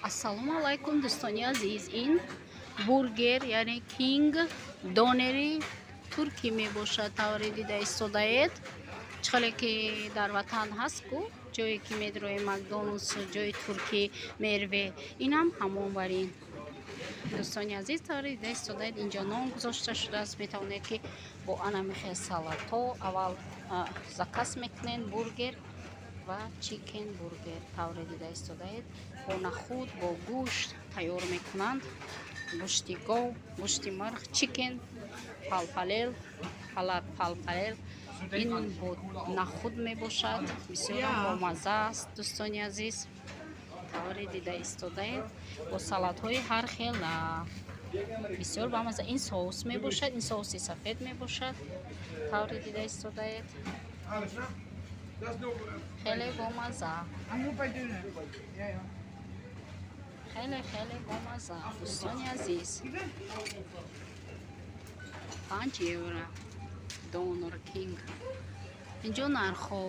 Ассалому алайкум, дӯстони азиз. Ин бургер, яъне кинг донери туркӣ мебошад. Тавре дида истодаед, чӣ хеле ки дар ватан ҳаст ку, ҷое ки медрои Макдоналдс, ҷои туркӣ, Мерве, инам ҳамон барин. Дӯстони азиз, тавре дида истодаед, инҷо нон гузошта шудааст. Метавонед, ки бо анамихел салатҳо аввал заказ мекунед. Бургер ва чикен бургер, тавре дида истодаед, бо нахуд, бо гӯшт тайёр мекунанд: гӯшти гов, гӯшти мурғ, чикен палпалел, палпалел. Ин бо нахуд мебошад, бисёрам бомазза аст. Дӯстони азиз, тавре дида истодаед, бо салатҳои ҳар хел, бисёр бамазза. Ин соус мебошад, ин соуси сафед мебошад. Тавре дида истодаед, хеле бомазза, хеле хеле бомазза. Дӯстони азиз, 5 евро донер кинг. Инҷо нархҳо.